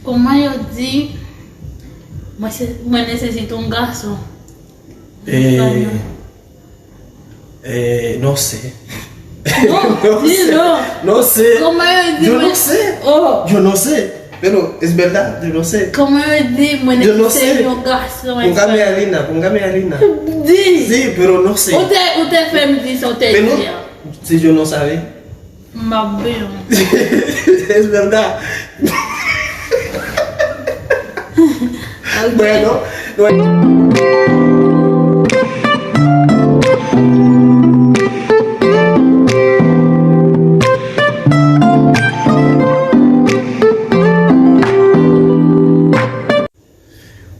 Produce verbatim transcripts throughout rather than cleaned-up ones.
Kòman yo di, mwen se, mwen nesesite yon gason? Eh, eh, no sé. Non, di non. No sé. Kòman yo di? Yo no sé. Oh. Yo no sé. Pero es verdad, yo no sé. Kòman yo di, mwen nesesite yon gason? Póngame harina, póngame harina. Di. Sí, pero no sé. Ou te, ou te fè m di sa, ou te di a. Si yo no sabe. M ap benyen w. Es verdad. Ok. Bueno, bueno.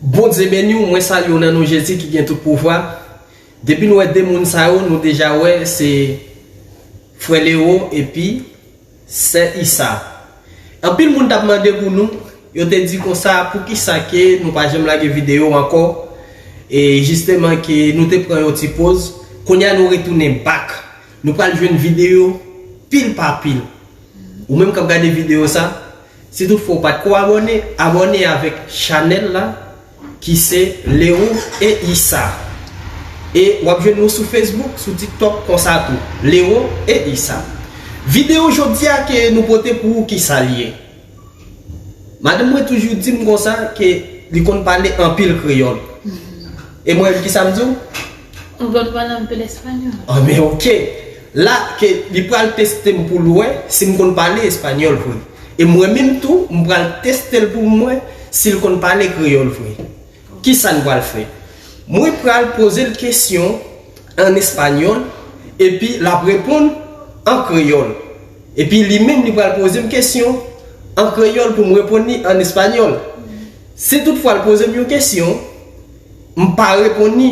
Bondye beni w, mwen salye w nan non Jezi ki gen tout pouvwa. Depi n wè de moun sa yo, nou deja wè se frè Leo epi sè Isa. Anpil moun t ap mande pou nou, yo te di konsa, poukisa ke nou pa janm lage videyo ankò? E jisteman ke nou te pran yon ti poz, kounye a nou retounen back. Nou pral jwenn videyo pil pa pil. Ou menm k ap gade videyo sa, si toutfwa w pa t ko abòne, abòne avèk chanèl la ki se Leo e Isa. E w ap jwenn nou sou Facebook, sou TikTok konsa tou, Leo e Isa. Videyo jodi a ke nou pote pou ou, kisa l ye? Madanm mwen toujou di m konsa ke li konn pale anpil kreyòl. E mwen menm, kisa m di w? Ou konn pale anpil espanyòl. Ah, men ok. La, ke li pral teste m pou l wè si m konn pale espanyòl vre. E mwen menm tou, m pral teste l pou m wè si l konn pale kreyòl vre. Kisa n pral fè? Mwen pral poze l kesyon an espanyòl, epi l ap reponn an kreyòl. Epi li menm, li pral poze m kesyon an kreyòl pou m reponn li an espanyòl. Si toutfwa l poze m yon kesyon, m pa reponn li,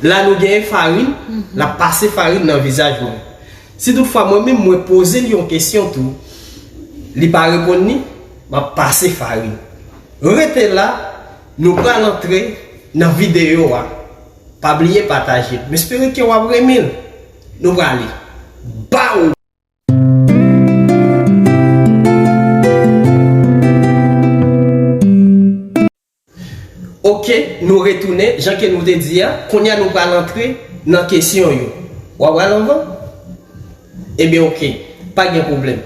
la nou genyen farin, l ap pase farin nan vizaj mwen. Si toutfwa mwen menm mwen poze l yon kesyon tou, li pa reponn li, m ap pase farin. Rete la, nou pral antre nan videyo a. Pa bliye pataje l. M espere ke w ap renmen l. Nou prale. Baw! Ok, nou retounen, jan ke nou te di a, kounye a nou pral antre nan kesyon yo. W ap pral anvan? Ebyen, ok, pa gen pwoblèm.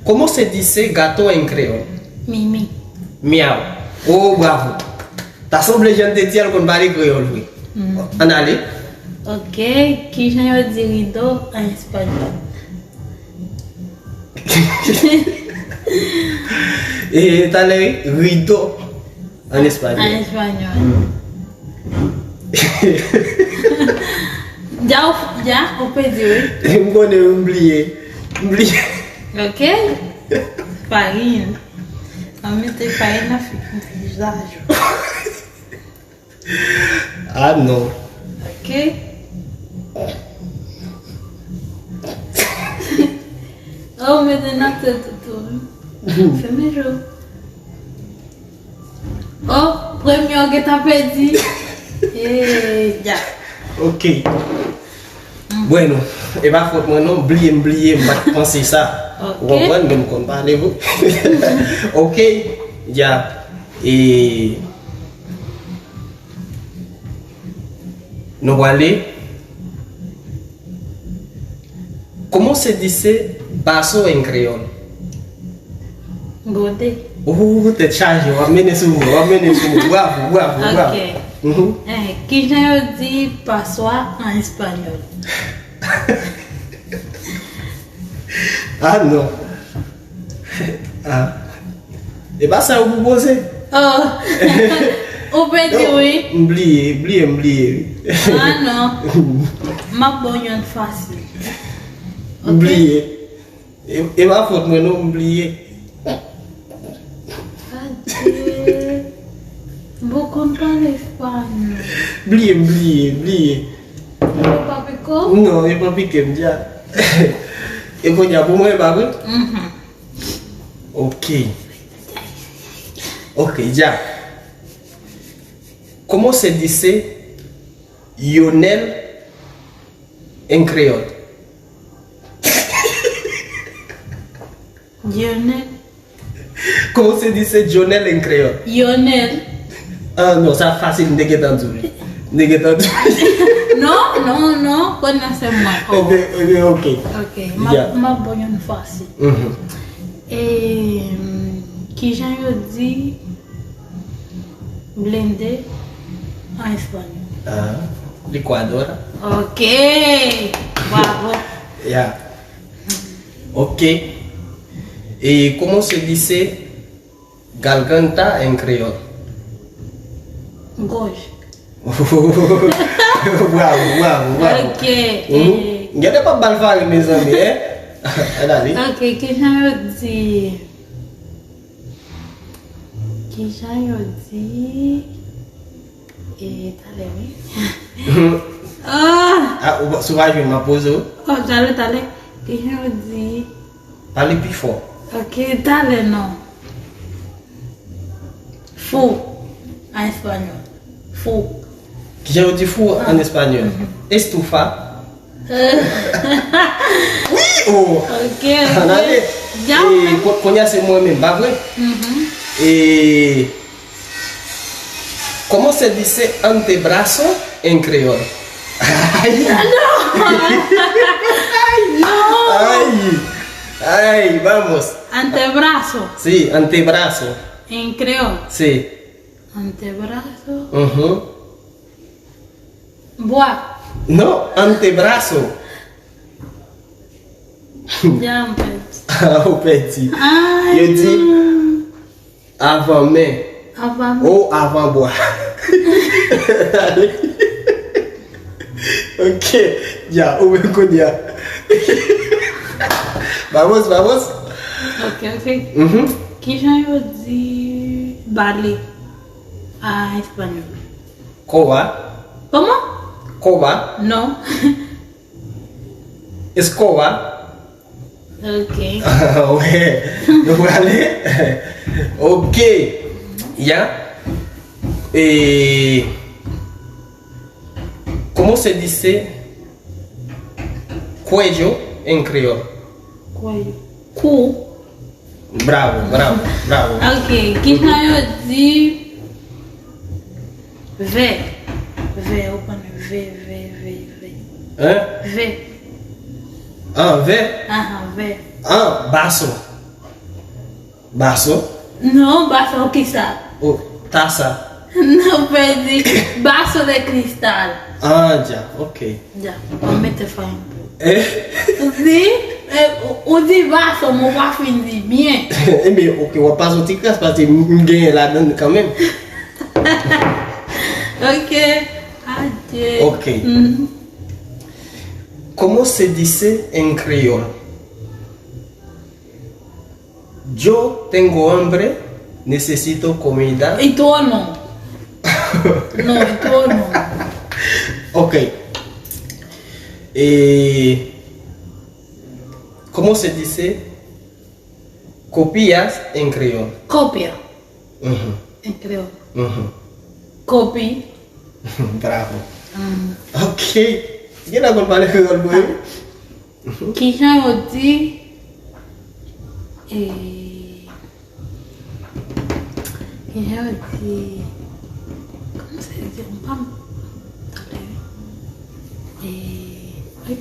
Cómo se dice gato en creol? Mimi. Miaw. Oh, bravo. Ta sanble jan te di a, l konn pale kreyòl vre. Ann ale. Ok, kijan yo di rido an espanyòl? E talè, rido an espanyòl. An espanyòl. Dja ou, dja ou pèdi, wi. M konnen, m bliye. M bliye. Ok. Farin. An mete farin nan fi-, vizaj ou. Ah non. Ok. Oh, mete nan tèt ou tou, wi. Fèmen je w. Oh, premye w gentan pèdi. Eh, ya. Ok. Bueno, e pa fòt mwen non, bliye m bliye, m pa t panse sa. Ok. Ou konprann, men m konn pale vre. Ok, ya. E nou prale. ¿Cómo se dice vaso en creol? Gode. Ou tèt chaje, w ap mennen sou mwen, w ap mennen sou mwen. Bravo, bravo, bravo. Ok. Mhm. Eh, kijan yo di paswa an espanyòl? Ah non. Ah. E pa sa yo pwopoze. Oh. Ou pèdi, wi. M bliye, bliye, m bliye, wi. Ah non. M ap ba w yon fasil. M bliye. E, e pa fòt mwen non, m bliye. Adye. Bon, konn pale espanyòl. Bliye, m bliye, bliye. E pa pike w? Non, e pa pike m dja. E kounye a pou mwen, e pa vre? Mhm. Ok. Ok, ya. ¿Cómo se dice Lionel en creol? Lionel. Comment se dice Dionel en créole? Lionel. Ah non, sa fasil, m te gentan di w li. M te gentan di w li. Non, non, non, konnen se mwen. Oh. Ok, ok, ok. Ok, m ap Yeah. m ap bon yon fasil. Mhm. E kijan yo di blende an espanyòl? Ah, licuadora. Ok, bravo. Ya. Ok. E comment se dice garganta en créole? Gòj. Bravo, bravo, bravo. Ok. Mhm. Gade pa bal fare, mezanmi, eh? Ann ale. Ok, kijan yo di? Kijan yo di? E talè, wi. Ah! Ah, ou, si w pa jwenn, m ap poze w. Oh, talè, talè. Kijan yo di? Pale pi fò. Ok, talè non. Fou. An espanyòl. Fou. Kijan yo di fou an espanyòl? Estufa. Euh, Wi! Oh! ok, Ann ale. ok. Dja E ou menm. ko- kounye a se mwen menm, pa vre? Mhm. E comment se dice antebrazo en créole? Ay! Non! Ay! Ay, vamos! Antebrazo. Sí, antebrazo. En creole. Sí. Antebrazo. Mhm. Bwa. Non, antebrazo. Dja m pèdi. Ou pèdi. Ay, Yo di non. Avan men. Avan men. Ou avan bwa. Ok. Ya, ou menm kounye a. Vamos, vamos. Ok, ok. Mhm. Kijan yo di bale an espanyòl? Koba. Kòman? Koba. Non. Escoba. Ok. Wè. Nou prale. Ok. Ya. E ¿Cómo se dice cuello en creol? Cuello. Kou. Bravo, bravo, bravo. Ok, kijan yo di vè? Vè, ou konnen vè, vè, vè, vè. Hein? Vè. Ah, vè. Ahan, vè. Ah, baso. Baso. Non, baso kisa? Oh, tasa. Non, pèdi. Baso de cristal. Ah, dja, ok. Dja, ou mete farin pou. Eh? Ou di, eh, ou, ou di baso, men ou pa fin di byen. Ebyen, ok, w ap pase yon ti kras paske m m genyen ladan kanmenm. Ok. Adye. Ok. Mhm. ¿Cómo se dice en creol? Yo tengo hambre, necesito comida. Y tú o no. No, y tú o no. Ok. Eh, ¿cómo se dice copias en creol? Kopya. Mhm, En creol. mhm. Kopi. Bravo. Mm. Ok. Gen la konn pale kreyòl mwen. Kijan yo di? Eh, kijan yo di? Kòman se di? M pa m. Talè. Eh, wi.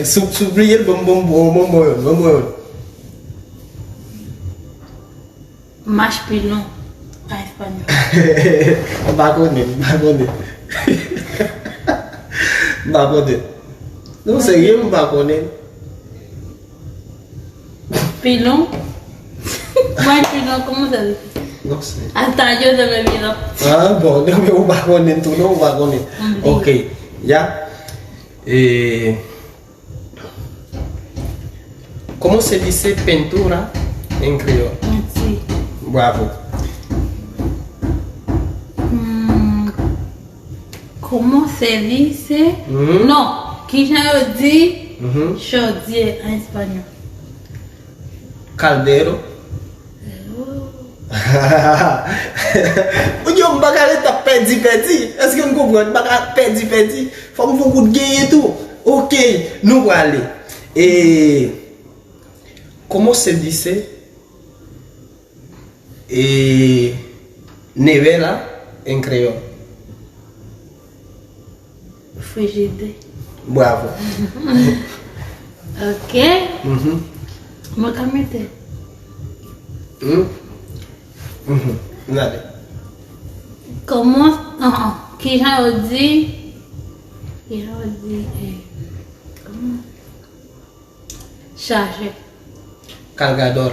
Si w si w bliye l, ban m, ban m, ban m, ban m, ban m, ban m. Mach pilon an espanyòl. M pa konnen, m pa konnen. M pa konnen. Non, serye, m pa konnen. Pilon? Mach pilon, kòman sa se? Non, se. Hasta yo se me pilon. Ah, bon, non, men ou pa konnen tou, non, ou pa konnen. M bliye. Ok, ya. Eh, ¿cómo se dice pintura en creol? Menti. Bravo. Hmm, ¿cómo se dice? Mhm. Non, kijan yo di Mhm. Chodye an espanyòl? Caldero. Ou di yo m pa ka ret ap pèdi, pèdi. Èske n konprann? M pa ka pèdi, pèdi. Fò m fè yon kout genyen tou. Ok, nou prale. E ¿cómo se dice E nevela en kreyòl. Frijide. Bravo. Ok. Mhm. Mwen ka mete. Hmm? Mhm. N ale. Kòman, ah, ah. Kijan yo di, kijan yo di, eh, kòman? Chaje. Kalgadòl.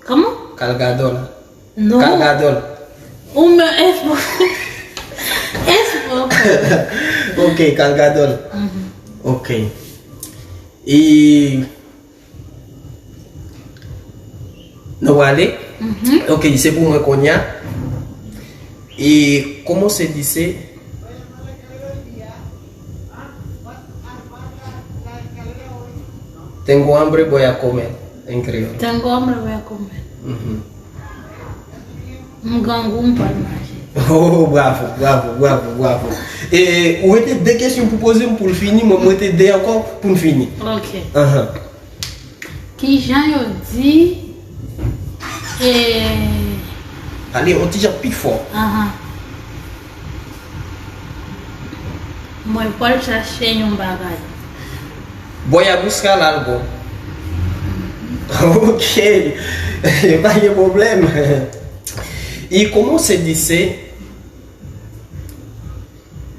Kòman? Kalgadòl. Non. Kalgadòl. Ou men espo. Espo. Ok, kalgadòl. Mhm. Ok. E nou prale? Mhm. Ok, se pou mwen kounye a. E kòman se di se Tengo hambre, voy a comer en kreyòl. Tengo hambre, voy a comer. Mhm. M grangou, m pral manje. Oh, bravo, bravo, bravo, bravo. E ou rete de kesyon pou poze m pou l fini, mwen m rete de ankò pou n fini. Ok. Ahan. Kijan yo di, eh, Ale, yon ti jan pi fò. Ahan. Mwen pral chache yon bagay. Voy a buscar algo. Ok. Pa gen pwoblèm. E kòman se di se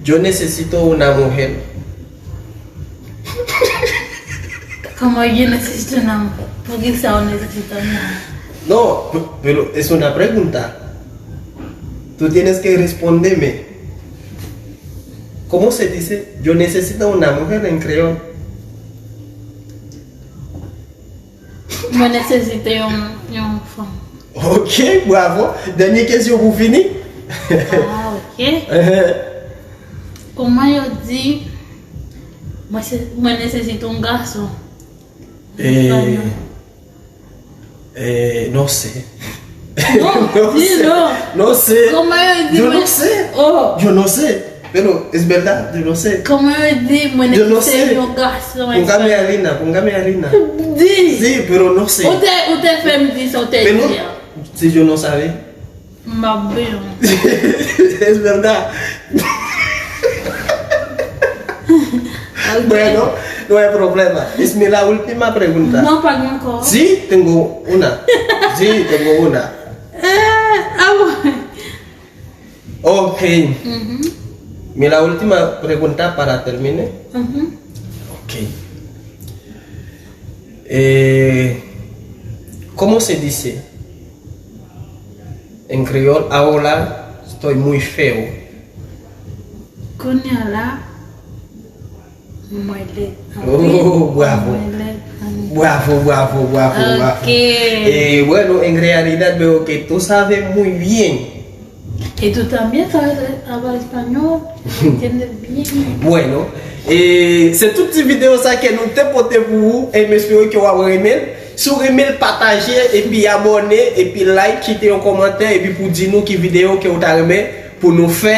Yo necesito una mujer. Como yo necesito una mujer? Por que se yo necesito una mujer? No, pe- pero es una pregunta. Tú tienes que respóndeme. ¿Cómo se dice yo necesito una mujer en creol? Mwen nesesite yon, yon fanm. Ok, bravo. Dènye kesyon pou fini. Ah, ok. Kòman yo di, mwen se- mwen nesesite yon gason? Eh, eh, no sé. Non, di non. No sé. Kòman yo di Yo mwen- no sé. Oh. Yo no sé. Pero es verdad, yo no sé. Kòman yo di mwen Yo no nesesite sé. yon gason? Póngame harina, póngame harina. Di. Sí, pero no sé. Ou te, ou te fè m di sa, ou te Pero di a. Si yo no sabe. M ap byen. Es verdad. Ok. Bueno, no hay problema. Es mi la última pregunta. Non, pa gen ankò. Sí, tengo una. Sí, tengo una. Eh, ah bon. Ok. Mhm. Mi la última pregunta para terminar. Mhm. Ok. Eh, ¿cómo se dice en creol? Ahora estoy muy feo. Kounye a la, mwen lèd. Oh, bravo. Mwen lèd. Bravo, bravo, bravo, bravo. Ok. Eh, bueno, en realidad veo que tú sabes muy bien. Y tú también sabes hablar español. Entiendes bien. Bueno, e se tout ti videyo sa ke nou te pote pou ou, e m espere ke w ap renmen l. Si w renmen l, pataje, epi abòne, epi like, kite yon kòmantè, epi pou di nou ki videyo ke w ta renmen pou nou fè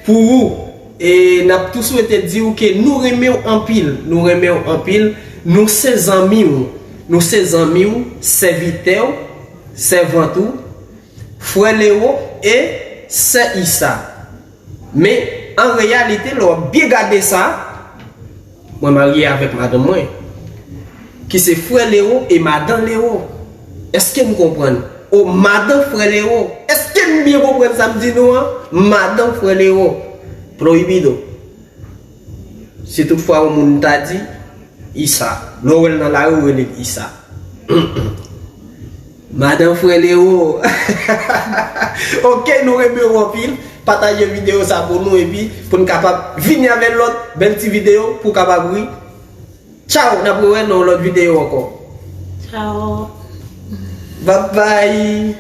pou ou. E n ap tou swete di w ke nou renmen w anpil, nou renmen w anpil. Nou se zanmi w, nou se zanmi w, sèvitè w, sèvant ou, frè Lewo e sè Isa. Men, an reyalite, lè w ap byen gade sa, mwen marye avèk madanm mwen, ki se frè Lewo e madan Lewo. Èske n konprann? O madan frè Lewo. Èske n byen konprann sa m di nou an? Madan frè Lewo. Prohibido. Si toutfwa yon moun ta di, Isa. Lè w wè l nan lari, w rele l Isa. Madan frè Lewo. Ok, nou renmen w anpil. Pataje videyo sa pou nou epi pou n kapab vini avèk lòt bèl ti videyo pou w kapab ri. Tchaw, n ap rewè nan yon lòt videyo ankò. Tchaw. Babay.